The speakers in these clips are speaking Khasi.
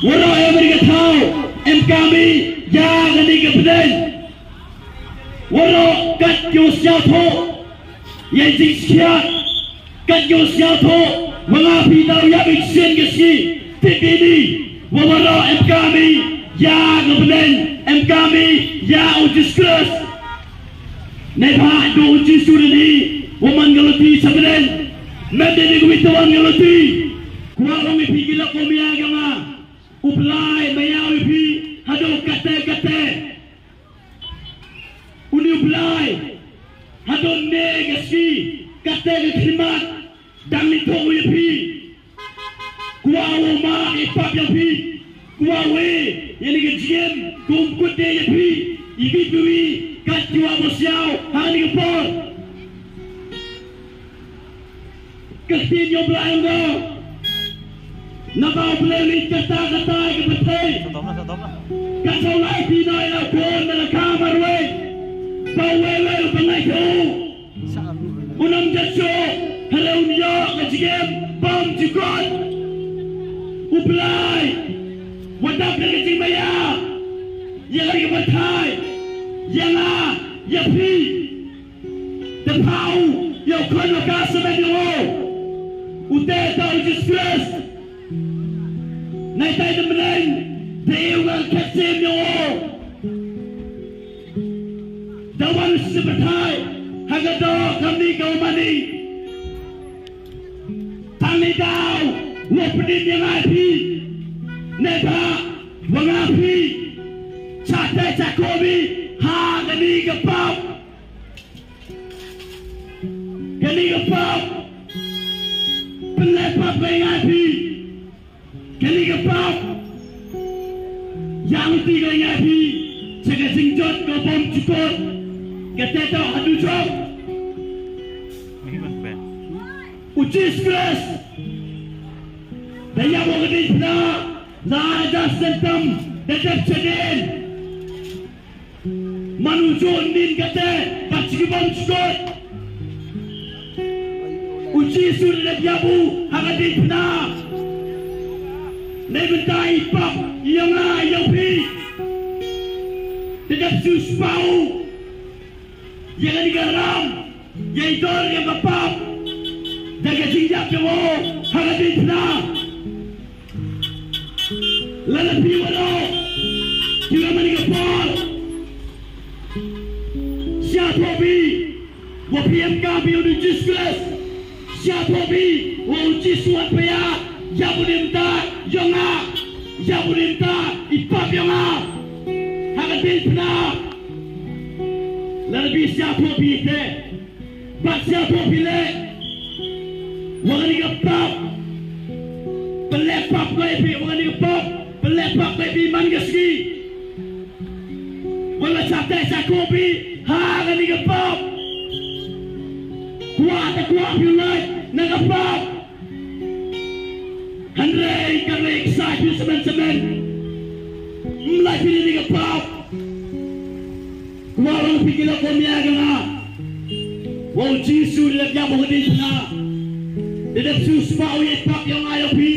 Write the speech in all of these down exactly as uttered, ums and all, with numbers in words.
Waroh em ri ka thaw em kam i ïa kane ka bneng. Waroh kat ki u sngewthuh ïa i jingskhiat, kat ki u sngewthuh wa nga phi daw ïa ka sien ka sngi. Tip ïa ini wa waroh em kam i ïa ka bneng, em kam i ïa u Jisu Khrist. Neibhah da u Jisu da ni wa man ka luti sha bneng. Mem da ni ka wi tawan ka luti. Kwah long ïa phi ki lok kum ïa ka nga. U Blai ma ïa u ïa phi haduh kate kate. Uni u Blai haduh ne ka sngi kate ka khmat dang ni thok ïa phi. Kwah u ma i pap ïa phi. Kwah u ïa ni ka jingim kum kut de ïa phi. I bi phi kat kwah mo siaw ha ni ka por. Ka ktien ïa u Blai ong, naba u Blai u leit kata kata ïa ka pyrthei. Ka sawlai phi na ïa u khun na la ka marwei. Ba uwei uwei u pynlait u. Un ym jot shuh hynrei un ïoh ka jingim bymjukut. U Blai wa dap da ka jingmaïa ïa ka ri ka pyrthei, ïa nga, ïa phi. Te pha u ïa u khun wa ka samen ïa u. U te ta u Jisu Khrist. Nai tai da mneng te u ka khet sim ïa u. Da wan u sipyrthai ha ka doh kamni ka umani. Tang ni daw wa pyndim ïa nga phi. Neibhah wa nga phi. Cha te cha komi ha kani ka pap. Kani ka pap. Pynleh pap ka ïa nga phi. Kani ka pap. Ïa nga ti ka ïa nga phi. Cha ka jingjot ka bymjukut. Ka te to haduh jong. U Jisu Khrist. Da ïa wa ka dei pna. La da sentam. Da dep chadin. Man u ju nin kate bad shi ki bymjukut. U Jisu u la ïa u ha ka diengphna. Nei mynta i pap ïa nga ïa phi. Te dep shu spah ïa kane ka ram ïa i dor ïa ka pap. Da ka jingïap ïa u ha ka diengphna. Lada phi waroh, phi wan man ka por. Sha phi, wa phi em ka phi u Jisu Khrist. Sha phi, wa u Jisu wat pia, ïa u nim ta, ïa nga, ïa u nim ta, i pap ïa nga. Ha ka diengphna. Lada phi sha phi te. Bad sha phi leh. Wa kane ka pap. Pynleh pap ko ïa phi, wa kane ka pap. Pynleh pap ko ïa phi man ka sngi. Wa la sha teh sha ko phi. Ha kane ka pap. Kwah te kwah phi leh na ka pap. Hynrei ka leh sa phi semen semen. Mlai phi ni ka pap. Kwah long phi ki la kum ïa ka nga. Wa u Jisu u la ïap ha ka diengphna. Da dep shu spah u ïa i pap ïa nga ïa phi.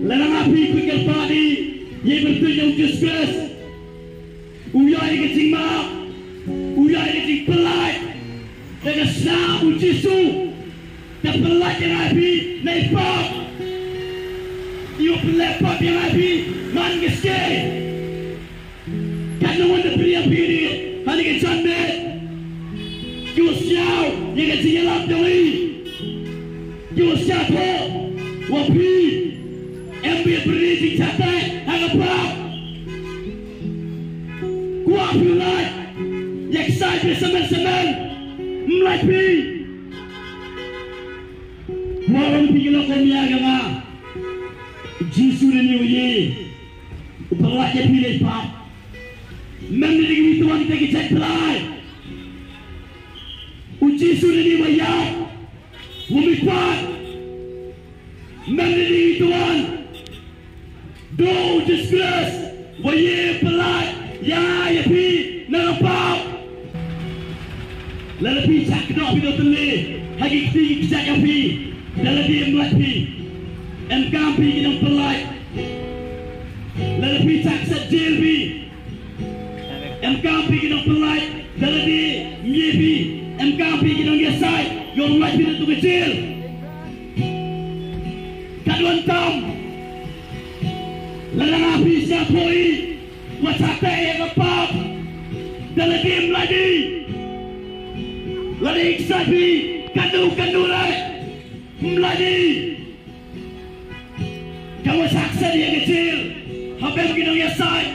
Lada nga phi kut kyrpad ïa i pyrtuid ïa u Jisu Khrist. U ïoh ïa ka jingmap. U ïoh ïa ka jingpyllait. Da ka snam u Jisu. Da pynlait ïa nga ïa phi na i pap. Ïa u pynleh pap ïa nga ïa phi man ka sngi. Katno ngan da pynïap ïa phi hangne ha ka janmiet. Ki u sñiaw ïa ka jingïalap jong i. Ki u sñiawthuh wa phi em bit bri jingshah teh ha ka pap. Kwah phi lait ïa ka sai phi semen semen. Mlait phi. Kwah long phi ki la kum ïa ka nga. Jisu da ni u ïe. U pynlait ïa phi na i pap. Mem da ni ki wi tuan te ki jait pynlait. U Jisu da ni wa ïap. Wa mi kwah. Mem da ni ki wi tuan. Da u Jisu Khrist wa ïe pynlait ïa nga ïa phi na ka pap. Lada phi shah kynnoh phi da u tylli ha ki kti ki kjat ïa phi. Da lade em lait phi. Em kam phi ki nang pynlait. Phi chak set jail phi. Em kam phi ki nongpyllait, da lade mye phi. Em kam phi ki nongïasaid, ïoh lait phi na tu ka jail. Ka don tam. Lada nga phi sha poi, wa chak teh ïa ka pap. Da lade mlait i. Lada iksaid phi, kano kano lait. Mlait i. Ka wa chak set ïa ka jail. Hapdeng ki nongïasaid.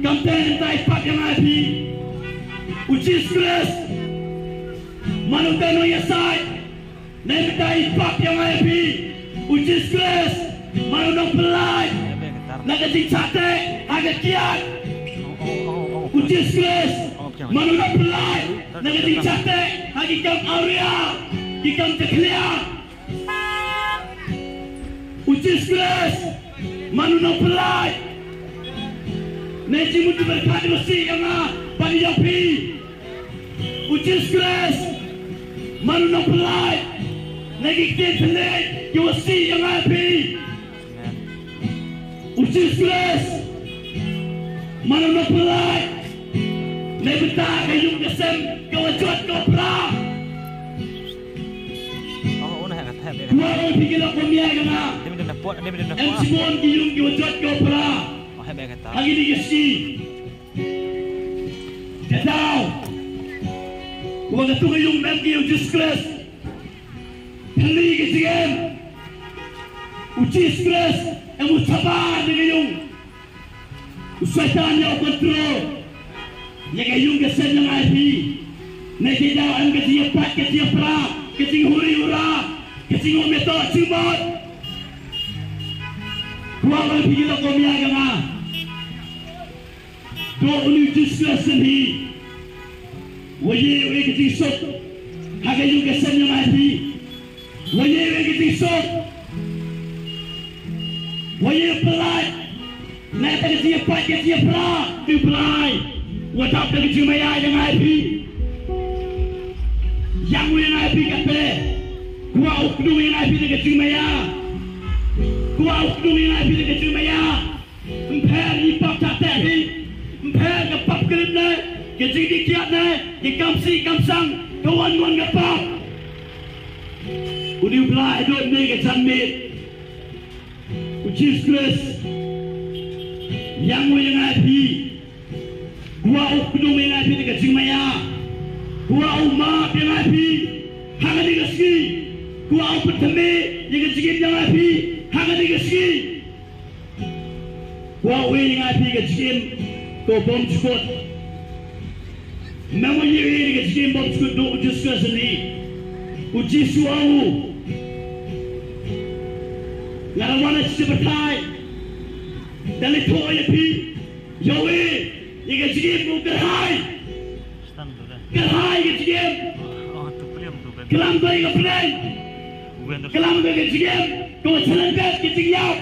Kam teh mynta i pap ïa nga phi. U Jisu Khrist. Mano teh nongïasaid. Mynta i pap ïa nga phi. U Jisu Khrist. Mano nongpyllait. Na ka jingchak teh ha ka kiad. U Jisu Khrist. Mano nongpyllait. Na ka jingchak teh ha ki kam awria. Ki kam jakhlia. U Jisu Khrist, mano nongpyllait. Ne jingmut jingpyrkhat jong u sih ïa nga bad ïa phi. U Jisu Khrist, mano nongpyllait. Ne ki ktien thylliej ki wa sih ïa nga ïa phi. U Jisu Khrist, mano nongpyllait. Ne bynta ka ïung ka sem ka wa jot ka wa pra. Wa ong phi ki lok wa mih ïa nga. Em shibun ki ïung ki wa jot ki wa pra. Ha kine ki sngi. Ka daw wa katu ka ïung em ki ïa u Jisu Khrist. Pynlong ka jingim. U Jisu Khrist em u shabar na ka ïung. U Soitan ïa u control ïa ka ïung ka sem ïa nga ïa phi. Ne ki daw em ka jingïapait ka jingïapra, ka jinghuri hura, ka jingmyntoi jingmut. Kwah ban phi ki lok wa mih ïa nga. To uni u Jisu Khrist hi. Wa ïoh ïa ka jingsuk ha ka ïung ka sem ïa nga ïa phi. Wa ïoh ïa ka jingsuk. Wa ïoh pyllait. Na ka jingïapait ka jingïapra. Ki pyllait. Wa dap da ka jingmaïa ïa nga ïa phi. Ïang u ïa nga ïa phi kata. Kwah u kdung ïa nga ïa phi da ka jingmaïa. Kwah u kdung ïa nga ïa phi da ka jingmaïa. Ym pher i pap chak teh hi. Ym pher ka pap kren ne, ka jingdih kiad ne, ka kam sih kam sang, ka wan wan ka pap. U dei u Blai u don ne ka janmiet. U Jisu Khrist. Ïang u ïa nga ïa phi. Kwah u kdung ïa nga ïa phi da ka jingmaïa. Kwah u map ïa nga ïa phi. Ha kane ka sngi. Kwah u pynthymmai ïa ka jingim ïa nga ïa phi. Ha kane ka sngi. Kwah u ai ïa nga ïa phi ka jingim ka bymjukut. Mem u ai ïa nga ka jingim bymjukut, to u Jisu Khrist hi. U Jisu u ong u, nga la wan sha pyrthei. Da leit thoh ïa phi. Ïa u ai ïa ka jingim u kyrhai. Kyrhai ka jingim. Klam ïa ka pyrthei. Klam ïa ka jingim. Ka wa shalyndet ka jingïap.